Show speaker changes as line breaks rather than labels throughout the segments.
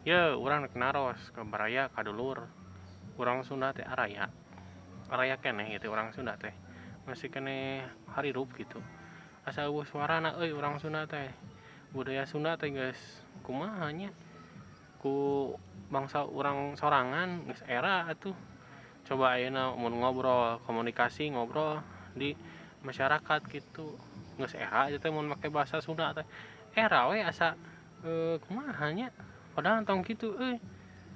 Ye urang rek naros ka baraya ka dulur urang Sunda teh araya araya keneh gitu urang Sunda teh masih keneh harirup gitu asa eueuh suarana euy urang Sunda teh budaya Sunda teh geus kumaha nya ku bangsa urang sorangan geus era atuh. Coba ayeuna mun ngobrol komunikasi ngobrol di masyarakat gitu geus era ieu teh mun make bahasa Sunda teh era we asa kumaha nya padahal tong kitu euy.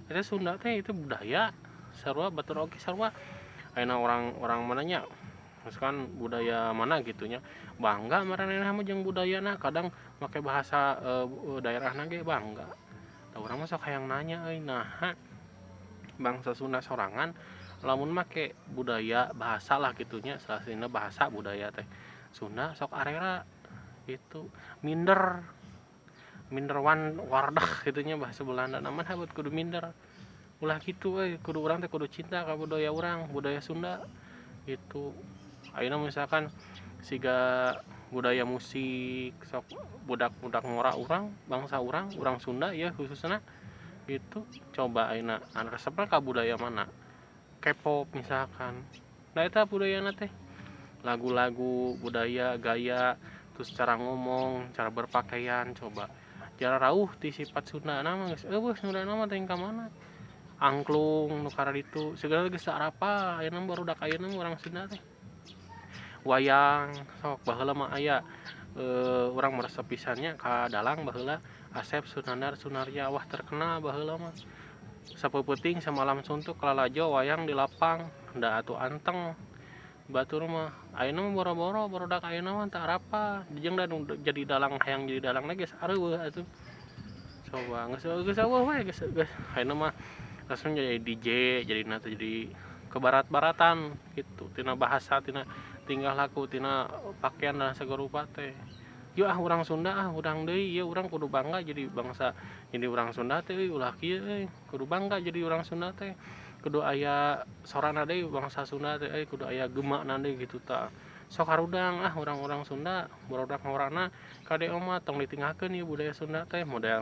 Eta Sunda teh itu budaya sarua batur oge sarua ayeuna orang-orang mana nya misalkan budaya mana gitu nya bangga maranehna mah jeung budayana kadang make bahasa daerahna ge bangga. Da urang mah sok hayang nanya euy naha bangsa Sunda sorangan lamun make budaya bahasa lah kitu nya salah bahasa budaya teh Sunda sok arera gitu minder minderwan wardah kitu nya bahasa Belanda mah buat kudu minder ulah kitu euy kudu urang teh kudu cinta ka budaya urang budaya Sunda gitu. Ayeuna misalkan siga budaya musik sok budak-budak ngora urang bangsa urang urang Sunda ya khususna gitu coba ayeuna anu resepna ka budaya mana K-pop misalkan nah eta budayana teh lagu-lagu budaya gaya terus cara ngomong cara berpakaian coba cara rauh ti sifat Sunda na mah geus eueuh Sunda mah teh ka mana angklung nu kararitu segala geus teu arapa ayeuna barudak ayeuna mah urang Sunda teh wayang sok baheula mah aya urang meresep pisan nya ka dalang baheula Asep Sunandar Sunarya wah terkenal baheula mah sapeupeting samalam suntuk lalajo wayang di lapang da atuh anteng batur mah ayeuna mah boro-boro barudak ayeuna mah teu arapa jeung da nu jadi dalang hayang jadi dalang geus areueuh atuh coba geus geus eueuh we geus geus ayeuna mah langsung jadi DJ jadina teh jadi kebarat-baratan gitu tina bahasa tina tingkah laku tina pakaian dan segala rupa teh. Yeuh ah urang Sunda ah urang deui ieu urang kudu bangga jadi bangsa jadi urang Sunda teh euy ulah kieu euy kudu bangga jadi urang Sunda teh kudu aya sorana deui bangsa Sunda teh euy kudu aya gemana deui gitu tah. Sok harudang ah urang-urang Sunda barudak ngorana kade omat tong ditinggalkeun ieu budaya Sunda teh model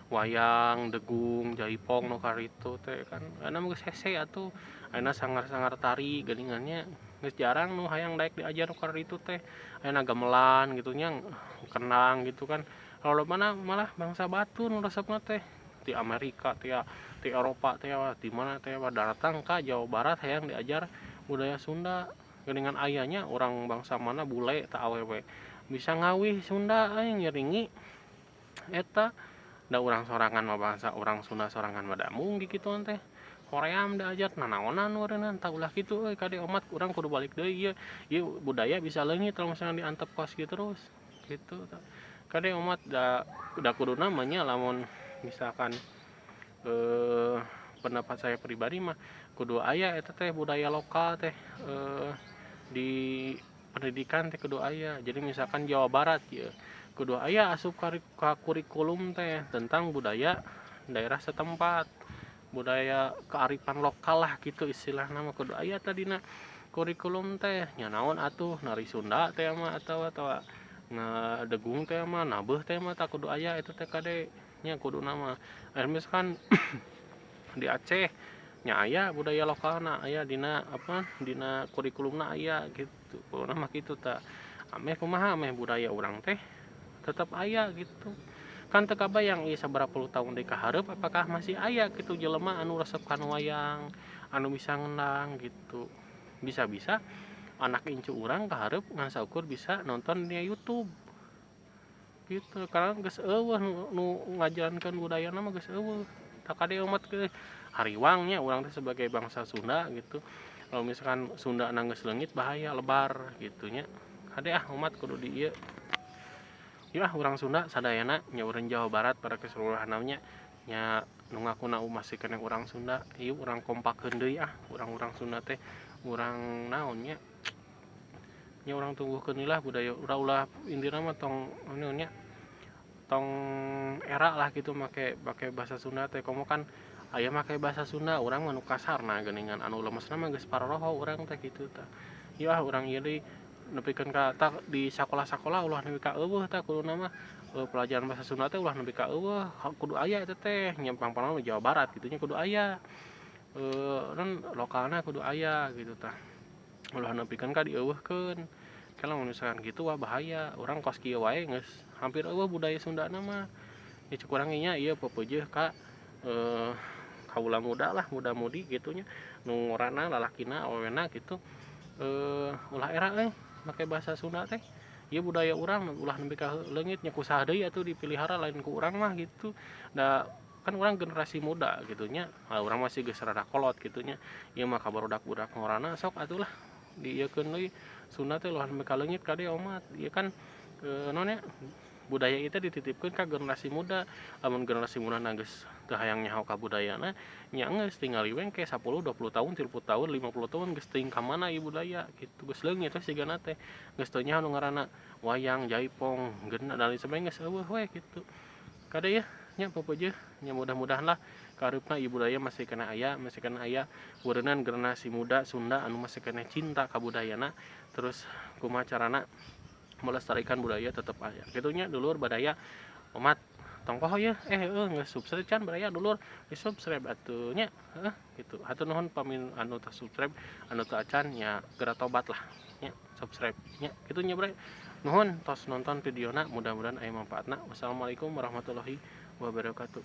wayang, degung, jaipong nu karitu teh kan ayeuna mah geus hese atuh. Ayeuna sangar-sangar tari geuningan nya geus jarang nu hayang daek diajar nu kararitu teh. Ayeuna gamelan gitu nya kendang gitu kan lolobana malah bangsa batur nu resepna teh ti Amerika ti Eropa teh di mana teh datang ka Jawa Barat hayang diajar budaya Sunda geuningan aya nya urang bangsa mana bule tah awewe bisa ngawih Sunda euy ngiringi eta da urang sorangan mah bangsa urang Sunda sorangan mah da embung kikituan teh hoream diajar nanaonan meureunnan tah ulah kitu euy kade omat urang kudu balik deui ieu ieu budaya bisa leungit lamun misalkan diantep kos kieu terus gitu tah. Kade omat da kuduna mah nya lamun misalkan pendapat saya pribadi mah kudu aya eta teh budaya lokal teh di pendidikan teh kudu aya. Jadi misalkan Jawa Barat ieu kudu aya asup ka kurikulum teh tentang budaya daerah setempat budaya kearifan lokal lah gitu istilahna mah kudu aya tadina kurikulum teh nya naon atuh nari Sunda teh mah atawa ngadegung teh mah nabeuh teh mah tah kudu aya eta teh kade nya kuduna mah. Misalkan di Aceh nya aya budaya lokalna aya dina apa dina kurikulumna aya gitu kuduna mah kitu tah ameh kumaha ameh budaya urang teh tetep aya gitu kan teu kabayang ieu sabaraha puluh tahun deui ka hareup apakah masih aya kitu jelema anu resep kana wayang anu bisa ngendang gitu bisa-bisa anak incu urang ka hareup ngan saukur bisa nonton di YouTube gitu karena geus eueuh nu ngajarankeun budayana mah geus eueuh tah kade umat ge hariwang nya urang teh sebagai bangsa Sunda gitu kalau misalkan Sunda na geus leungit bahaya lebar gitu nya kade ah umat kudu di ieu. Ya urang Sunda sadayana nya urang Jawa Barat pada keseluruhan nya nya nu ngakuna masih keneh urang Sunda ieu urang kompakeun deui ah urang-urang Sunda teh urang naon nya nya urang tumbuhkeun lah budaya ulah intina mah tong naon nya tong era lah gitu make make bahasa Sunda teh komo kan aya make bahasa Sunda urang mah nu kasarna geuningan anu lemesna mah geus paroroho urang teh kitu tah. Ieu ah urang ieu deui nepikeun ka tah di sakola-sakola ulah nepi ka eueuh tah kuduna mah Pelajaran bahasa Sunda teh ulah nepi ka euweuh, kudu aya eta teh nya, pang-pangna Jawa Barat gitu nya, kudu aya, non lokalna kudu aya gitu tah, ulah nepikeun ka dieuweuhkeun. Kalau misalkan gitu, wah, bahaya. Urang kos kieu wae geus hampir euweuh budaya Sundana mah ya. Cek urang nya, ieu pepeujeuh ka kaula muda lah, muda-mudi gitu nya, nu ngorana, lalakina, awewena gitu, ulah era euy make bahasa Sunda teh. Ieu budaya urang, ulah nepi ka leungit nya. Ku saha deui atuh dipilihara lain ku urang mah gitu? Da kan urang generasi muda gitu nya, urang masih geus rada kolot gitu nya. Ieu mah ka barudak-budak ngorana, sok atuh lah diieukeun deui Sunda teh, ulah nepi ka leungit. Kade omat ieu kan, naon nya, budaya ieu teh dititipkeun ka generasi muda. Lamun generasi muda geus teu hayang nyaho ka budayana nya, geus tingali we engke 10, 20 tahun, 30 tahun, 50 tahun, geus teuing ka mana ieu budaya gitu. Geus leungit we sigana teh, geus teu nyaho nu ngaranna wayang, jaipong, genah, dan lain sebagainya, geus euweuh we gitu. Kade ya nya, pepeujeuh nya, mudah-mudahan lah kahareupna ieu budaya masih keneh aya, masih keneh aya meureunnan generasi muda Sunda anu masih keneh cinta ka budayana. Terus kumaha carana melestarikan budaya tetep aya kitu nya, dulur baraya omat. Tong poho ya, heueuh, geus subscribe can, baraya dulur? Di subscribe atuh nya, heueuh gitu. Hatur nuhun pami anu teu subscribe. Anu teu acan nya geura tobat lah nya, subscribe nya kitu nya, bre. Nuhun tos nonton videona, mudah-mudahan aya manfaatna. Wassalamualaikum warahmatullahi wabarakatuh.